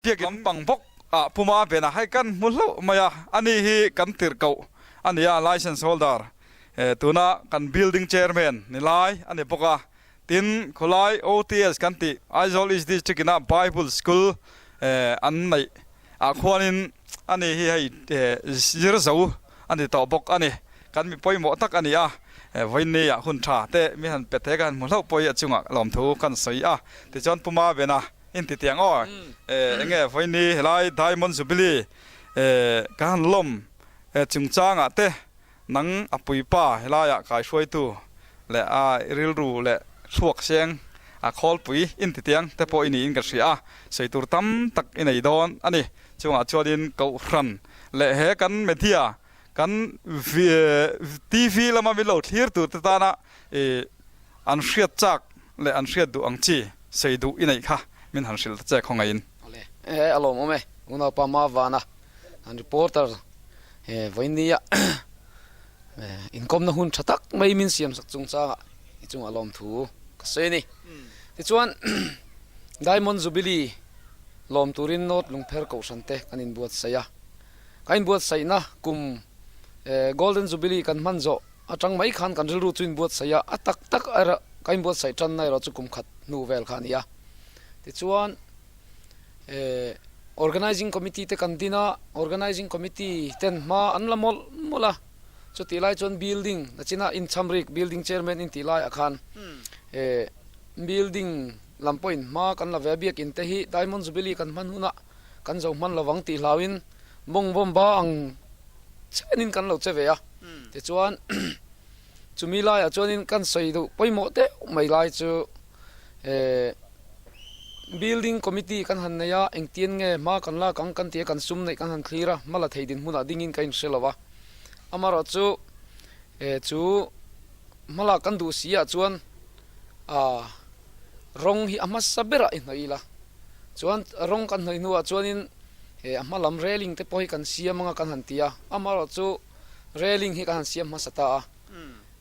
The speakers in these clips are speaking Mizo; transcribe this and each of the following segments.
Biak lampang bawk ah puma bena hei kan hmu hlauh mai a, ani hi kan tirhkoh a ni a, license holder tuna kan building chairman ni lai a ni bawk a, tin khawlai OTS kan tih Aizawl East District ina Bible School an neih ah khuanin ani hi hei zir zo a ni tawh bawk a ni, kan mi pawimawh tak a ni a, vawiin ah hun tha te mi han pe thei ka han hmu hlauh pawh hi a chungah lawmthu kan sawi a, tichuan puma bena In ti tiang aw enge vawiini helai Diamond Jubilee ka han lawm chungchangah te nang a puipa helaiah kaihruaitu leh a rilru leh thluak seng a khawlpui in ti tiang te pawh i niin ka hria a, sawi tur tam tak i nei dawn a ni. Chungah chuanin Kohhran leh he kan media kan TV lama min lo thlir tur te tana an hriat chak leh an hriat duh ang chi sei duh i neih kha min han hrilh ta che khawngaihin. Awle e a lawmawm e unaupa Mavana an reporter he vawinia inkawmna hun tha tak mai min siam sak chungchangah i chungah lawmthu ka sawi a ni. Tichuan Diamond Jubilee lawm turin North Lungpher Kohhran te kan inbuatsaih a. Ka inbuatsaihna kum Golden Jubilee kan hman zawh atang mai khan kan rilru chu inbuatsaih a, a tak tak erawh ka inbuatsaih tanna erawh chu kum khat hnu vel kha a ni a. Tichuan Organizing Committee te kan din a, Organizing Committee ten hma an la mawlh mawlh a, chutih lai chuan building nachina inchhamrik building chairman intih laiah khan building lam pawhin hma kan la ve a, biakin te hi Diamond Jubilee kan hman hunah kan zo hman lovang tih hlauin mawng vawm ba ang chenin kan lo che ve a, tichuan chumi laiah chuanin kan sawi duh pawimawh deuh mai lai chu eh building committee kan han nei a, engtin nge hma kan lak ang kan ti a, kan sum neih kan han thlir a, hma la thei dinhmunah dingin ka inhre lo a, amaherawhchu eh chu hma lak kan duh si ah chuan ah rawng hi a hmasa berah i hnawih ila. Chuan rawng kan hnawih hnuah chuanin he a hma lam railing te pawh hi kan siam anga kan han ti a, amaherawh chu railing hi kan han siam hmasa ta a.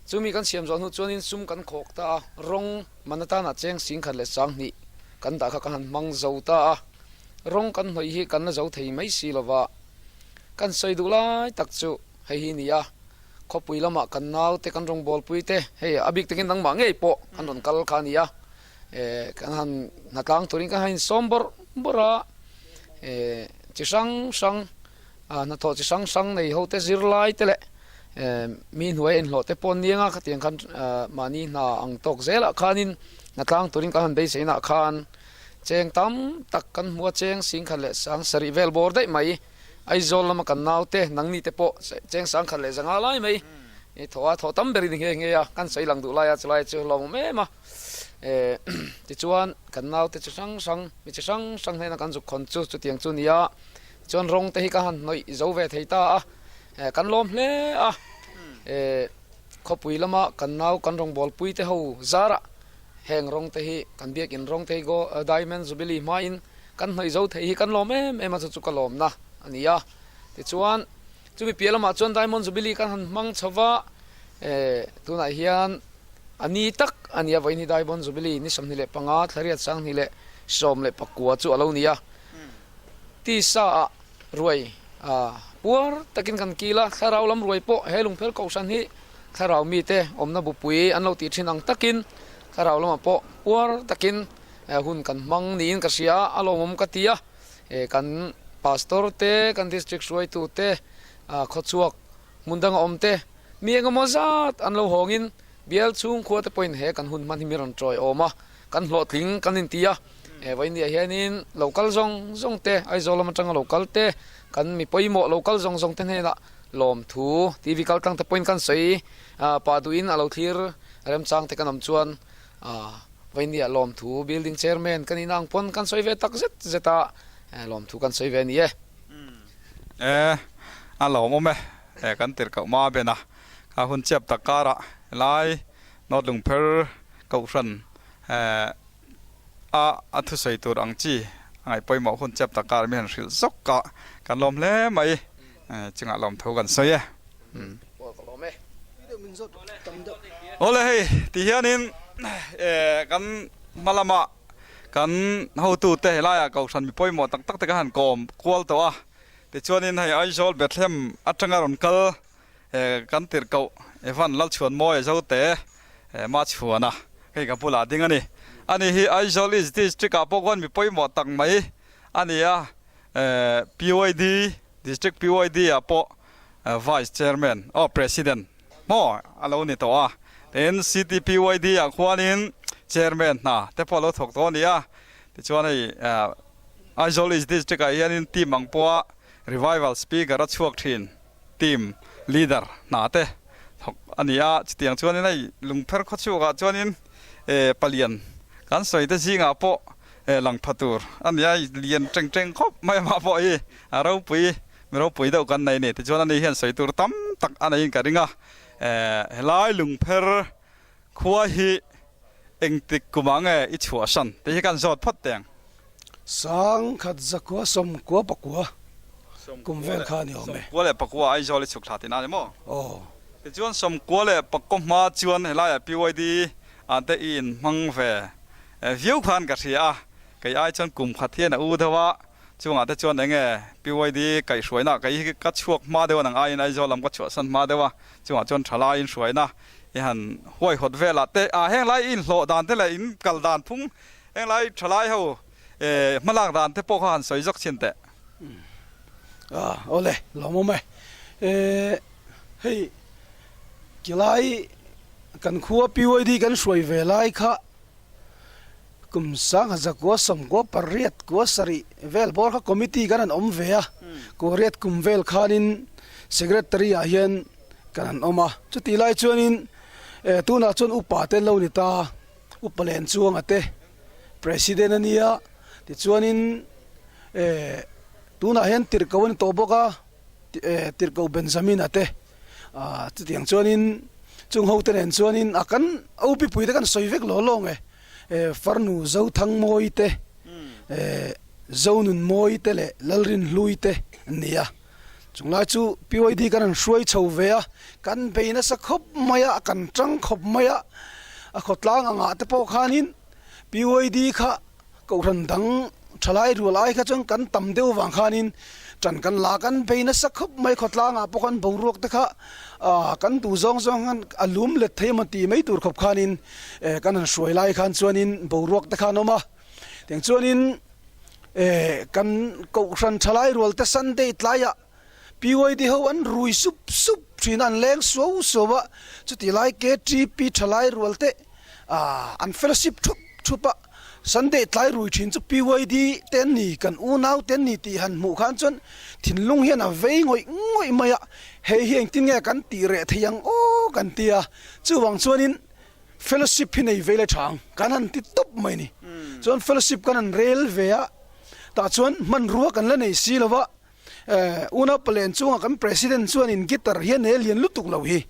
Chumi kan siam zawh hnu chuanin sum kan khawk ta a, rawng man atana cheng singkhat leh sanghnih kan dah kha kan han hmang zo ta a. Rawng kan hnawih hi kan la zo thei mai si lova, kan sawi duh lai tak chu hei hi ni a, khawpui lamah kan naute kan rawngbawlpui te hei a bik takin nangmah ngei pawh an rawn kal kha a ni a. Eh kan han hnatlang turin kan han insawm bawrh bawrh a, eh chi hrang hrang ah hnathawh chi hrang hrang nei ho te zirlai te leh eh mi hnuai inhlawh te pawh an ni anga khatiang khan ah mahni hna ang tawk zelah khanin hnatlang turin kan han beiseina ah khan cheng tam tak kan hmu a, cheng singkhat leh sang sarih vel bawr daih mai Aizawl lama kan naute nangni te pawh cheng sangkhat leh zanga lai mai i thawh a, thawh tam berin nghe nghe a kan sawi lang duh lai a chulai chu hlawm em a. Eh tichuan kan naute chi hrang hrang mi chi hrang hrang hnena kan zuk khawn chu chutiang chu nia chuan rawng te hi ka han hnawih zo ve thei ta a eh kan lawm hle a eh khawpui lama kan nau kan rawngbawlpui te ho zarah heng rawng te hi kan biakin rawng te hi go Diamond Jubilee hmain kan hnawih zo thei hi kan lawm em em a chu chu ka lawmna a ni a tichuan chumi piah lamah chuan Diamond Jubilee kan han hmang chho va eh tunah hian A ni tak a nia vawiin hi Daibon Jubilee ni 25 thlariat 2019 chu a lo ni a. Tisa ah ruai puar takin kan kil a, thlarau lam ruai pawh he lungphel kohhran hi thlarau mite awmna bupui an lo tih thin ang takin thlarau lamah pawh puar takin hun kan hmang niin ka hria a, a lawmawm ka ti a. Kan Pastor te, kan District hruaitu te, khawchhuak hmun danga awm te, Mi engemaw zat an lo hawngin bial chhungkhua te pawhin he kan hun hman hi mi rawn tawi awm a, kan hlawhtling kan inti a. He vawinia hianin lo kal zawng zawng te, Aizawl lam atanga lo kal te, kan mi pawimawh lo kal zawng zawng te hnenah lawmthu TV kal tlang te pawhin kan sawi pah duhin a lo thlir remchang te kan awm chuan vawinia lawmthu building chairman kan inang pawn kan sawi ve tak zet zet a, lawmthu kan sawi ve a ni e. E, a lawmawm e. He kan tirhkoh hma ben a, kha hun chiap tak karah helai North Lungpher Kohhran a a thusawi tur ang chi a ngaih pawimawh hun chiap tak karah mi han hrilh zawk a, kan lawm hle mai, chungah lawm tho kan sawi e. Awle hei ti hianin kan hma lamah. Kan hotute helaiah Kohhran mi pawimawh tak tak te ka han kawm kual tawh a, tichuanin hei Aizawl Bethlehem atanga rawn kal kan tirhkoh Evan Lalchhuanmawia Zote Machhuana hei ka bulah ding a ni. Ani hi Aizawl East District ah pawh khuan mi pawimawh tak mai a ni a, PYD, District PYD ah pawh Vice Chairman, oh President maw a lo ni tawh a, tin CTPYD ah khuanin Chairman hna te pawh a lo thawk tawh a ni a, tichuan hei Aizawl East District ah hianin team ang pawha Revival Speaker a chhuak thin team leader hna te thawk a ni a, chutiang chuanin hei lungpher khawchhuak ah chuanin palian kan sawi te zingah pawh lang pha tur a ni a, lian teng teng khawp mai amah pawh hi a ropui mi ropui deuh kan nei a ni. Tichuan ani hian sawi tur tam tak a neiin ka ring a, helai lungpher khua hi engtik kumah nge i chhuahsan tih hi kan zawt phawt teng. Sangkhat zakua sawmkua pakua kum vel kha a ni awm e. Sawmkua leh pakua Aizawl i chhuk thla tihna a ni maw? Aw. Tichuan sawmkua leh pakaw hma chuan helaiah PYD ah te i inhmang ve viau khan ka hria a, kei ai chuan kum khat hian a u deuh a, chungah te chuan enge PYD kaihhruaina kei hi ka chhuak hma deuh a nang aiin Aizawl lam ka chhuahsan hma deuh a, chungah chuan thalai inhruaina i han huaihawt velah te ah heng lai i inhlawh dan te leh in kal dan phung heng lai thalai ho hmalak dan te pawh kha han sawi zawk chhin teh. Ah awle lawmawm e. Hei kilai kan khua PYD kan hruai ve lai kha kum sangha zakua sawmkua pariat kua sarih vel bawr kha committee kan han awm ve a, kua riat kum vel khanin secretary ah hian kan han awm a, chutih lai chuanin tunah chuan upa te lo ni ta, upa len chuanga te president a nia, tichuanin tunah hian tirhkoh a ni tawh bawk a, tirhkoh Benjamin-a te. Aaa chutiang chuanin chung ho te nen chuanin a kan OP pui te kan sawi vek law law nge eh farnu Zothangmawi te eh Zonunmawi te leh Lalrinhlui te an ni a, chung lai chu PYD kan han hruai chho ve a, kan bei nasa khawp mai a, kan tang khawp mai a, a khawtlang angah te pawh khanin PYD kha Kohhran dang thalai rual ai kha chuan kan tam deuh vang khanin ṭan kan la kan bei nasa khawp mai khawtlangah pawh khan boruak te kha ah kan duh zawng zawng khan a lum let thei emaw tih mai tur khawp khanin eh kan han hruai lai khan chuanin boruak te kha an awm a tiang chuanin eh kan kohhran thalai rual te Sunday tlaiah PYD ho an rui sup sup thin a an leng suau suau a chutih lai KTP thalai rual te ah an fellowship thup thup a Sunday tlai rui thin chu PYD te an ni kan unau te an ni tih han hmuh khan chuan thinlung hian a vei ngawih ngawih mai a hei hi engtin nge kan tih reh thei ang aw kan ti a chuvang chuanin fellowship hi nei ve le tha ang kan han ti tawp mai a ni chuan fellowship kan han rel ve a tah chuan hmanrua kan la nei si lo va. Unau palen chunga kan President chuanin guitar hian he lian lutuk lo hi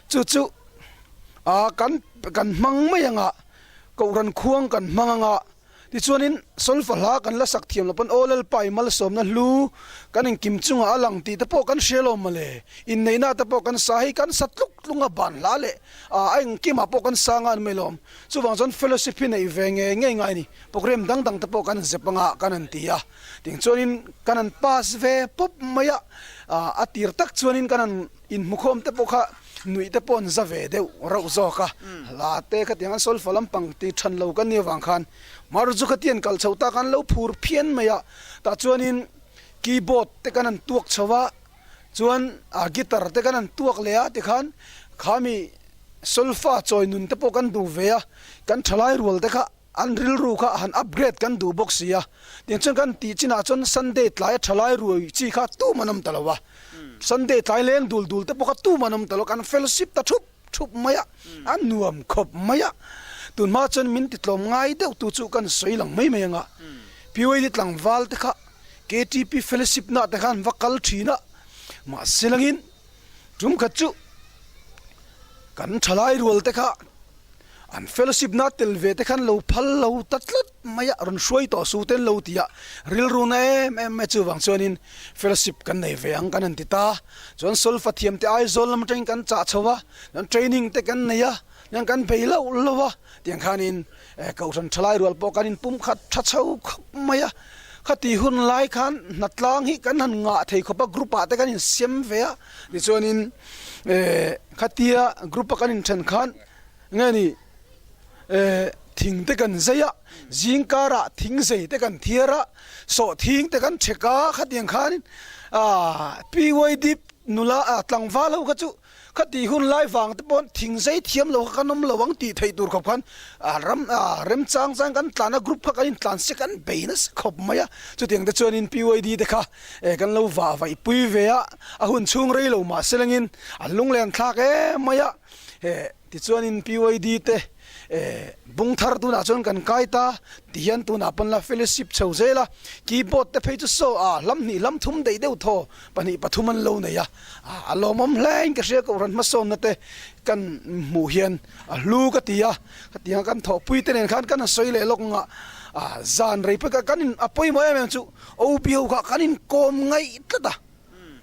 chu chu a kan kan hmang mai anga Kohhran khuang kan hmang anga tichuanin solfa hla kan la sak thiam lo pawn aw Lalpa i malsawmna hlu kan inkim chungah a lang tih te pawh kan hria lo mawle inneihna te pawh kan sa hei kan sa tluk tlung a ban hla leh a engkimah pawh kan sa nga an mai lawm chuvang chuan fellowship hi neih ve ngei ngei ngai a ni programme dang dang te pawh kan zep anga kan han ti a. Tiang chuanin kan han pass ve pawp mai a, a tir tak chuanin kan han inhmukhawm te pawh kha nuih te pawh an za ve deuh rauh zawk a, hla te khatiang an solfa lampang ti than lo kan nih avang khan mar chu khatiang kal chho tak an lo phur phian mai a, tah chuanin keyboard te kan han tuak chho a, chuan guitar te kan han tuak leh a tikhan khami solfa chawi nun te pawh kan duh ve a, kan thalai rual te kha. An rilru kha han upgrade kan duh bawk si a, tiang chuan kan tih chinah chuan Sunday tlai a thalai ruai chi kha tum an awm ta lo a, Sunday tlai leng dul dul te pawh kha tum an awm ta lo, kan fellowship ta thup thup mai a, a nuam khawp mai a, tunhma chuan min ti tlawm ngai deuh tu chu kan sawi lang mai mai anga, PYD tlangval te kha KTP fellowship nah te khan va kal thin a, mahse langin tum khat chu kan thalai rual te kha. An fellowship na tel ve te khan lo phal lo ta tlat mai a, rawn hruai tawh su ten lo ti a, rilru na em em mai chuvang chuanin fellowship kan nei ve ang kan han ti ta. Chuan solfa thiam te Aizawl lam atangin kan chah chho a, chuan training te kan nei a, chuan kan bei loh loh a, tiang khanin Kohhran thalai rual pawh kan inpum khat tha chho khawp mai a. Khati hun lai khan hnatlang hi kan han ngah thei khawp a, group ah te kan insiam ve a, tichuanin khatia group a kan inthen khan Nge ni eh thing te kan zai a, zing karah thing zei te kan thiar a, sawhthing te kan chhek a, khatiang khanin ah PYD nula ah tlangval ho kha chu khati hun lai vang te paw'n thing zai thiam lo kha kan awm lo ang tih theih tur khawp khan ah ram ah remchang chuan kan tlan a, group kha kan intlan se kan bei nasa khawp mai a, chutiang te chuanin PYD te kha eh kan lo vah vaih pui ve a, a hun chhung rei lo mahse lengin a lunglen thlak em mai a. He tichuanin PYD te bung thar tunah chuan kan kai ta tihian tunah pawn la fellowship chho zel a, keyboard te phei chu saw a hlam hnih hlam thum daih deuh thaw pahnih pathum an lo nei a, a lawmawm hle in ka hria kohhran hmasawnna te kan hmuh hian a hlu ka ti a, khatiang kan thawhpui te nen khan kan han sawi leh lawk ang a, zan rei phei kan in a pawimawh em em chu OB ho kha kan inkawm ngaih tlat a,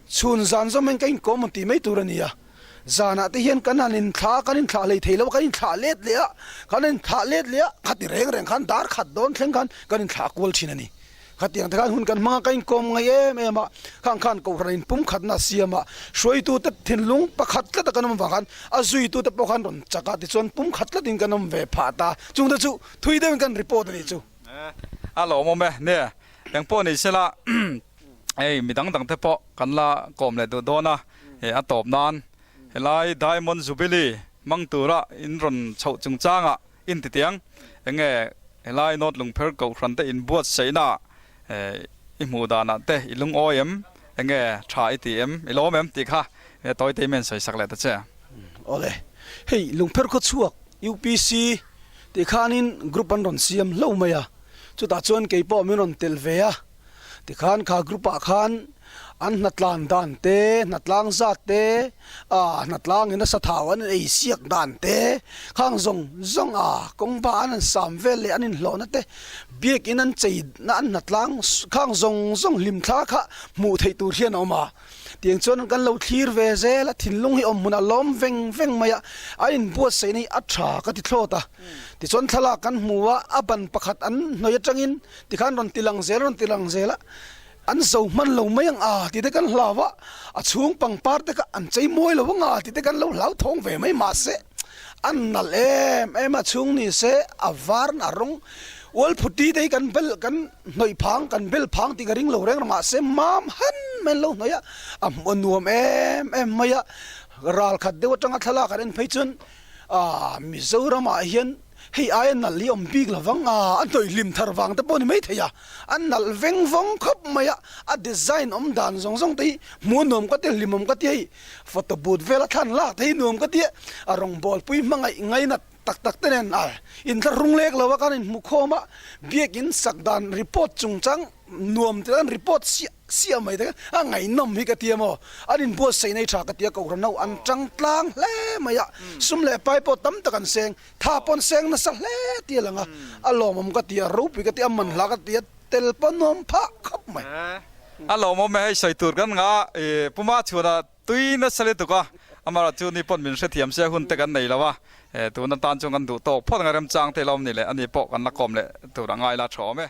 chhun zan zawm hian ka inkawm ang tih mai tur a ni a. Zanah te hian kan han inthlah a, kan inthlah hlei thei lo a, kan inthlah let leh a, kan inthlah let leh a, khati reng reng khan dar khat dawn thleng khan kan inthlah kual thin a ni. Khatiang te khan hun kan hmang a, ka inkawm ngaih em em a, khang khan Kohhran in pumkhatna a siam a, hruaitute thinlung pakhat tlata kan awm avang khan a zuitute pawh khan rawn chak a, tichuan pumkhat tlatin kan awm ve phah ta, chungte chu thui deuhin kan report a nih chu. A lawmawm e, nia engpawh ni sela. Hei mi dang dang te pawh kan la kawm leh duh dawn a, he a tawp nan helai Diamond Jubilee hmang tura in rawn chhoh chungchangah in ti tiang enge helai North Lungpher Kohhran te in buatsaihna i hmuh danah te i lungawi em, enge tha i ti em, i lawm em tih kha tawi te hian sawisak leh ta che. Awle, hei Lungpher khawchhuak UPC tih khanin group an rawn siam hlauh mai a, chutah chuan keipawh min rawn telh ve a. Tikhan kha group ah khan an hnatlan dan te, hnatlang zat te, ah hnatlang in a sathau an ei siak dan te, khang zawng zawng a kawngba an han sam vel leh an inhlawhna te, biakin an chei na an hnatlang khang zawng zawng hlimthla kha hmuh theih tur hian a awm a. Tiang chuan kan lo thlir ve zel a, thinlung hi awm hmunah lawm veng veng mai a, a inbuatsaihna hi a tha ka ti thlawt a. Tichuan thlalak kan hmu a, a ban pakhat an hnawih atangin tikhan rawn ti lang zel rawn ti lang zel a, an zo hman lo mai ang a tih te kan hlau a, a chhung pangpar te kha an chei mawi lo ang a tih te kan lo hlauthawng ve mai mahse an nalh em em a, chhung ni se a var a rawng ual phuti te hi kan bel kan hnawih phang kan bel phang tih ka ring lo reng mahse mam han mai an lo hnawih a, a hmuh nuam em em mai a, ral khat deuh atanga thlalak an en phei chuan ah Mizoramah hian hei aia nalh hi awm bik lo vang a, a hnawih hlim thar vang te pawh ni mai thei a, a nalh veng vawng khawp mai a, a design awm dan zawng zawng te hi hmuh nuam ka ti hlimawm ka ti hei photo booth vela thlan lak te hi nuam ka ti a, a rawngbawl pui hmangaih ngainat Tak tak te nen a inthlahrung lek lo a kan inhmu khawm a, biakin sak dan report chungchang nuam te kan report siah siah mai te a ngaihnawm hi ka ti a maw, an inbuatsaih nei tha ka ti a, Kohhran ho an tang tlang hle mai a, sum leh pai pawh tam tak an seng, tha pawh an seng nasa hle ti a lang a, a lawmawm ka ti a, ropui ka ti a, manhla ka ti a, tel pawh nuam phah khawp mai. A lawmawm e, hei sawi tur kan ngah i Puma chhuanah Tui nasa lutuk a, amaherawh chu ni pawn min hrethiam sia hun te kan nei lo a, tun atan chuan kan duh tawk phawt ang a, remchang te la awm ni leh ani pawh kan la kawm leh tur a ngai la tha awm e.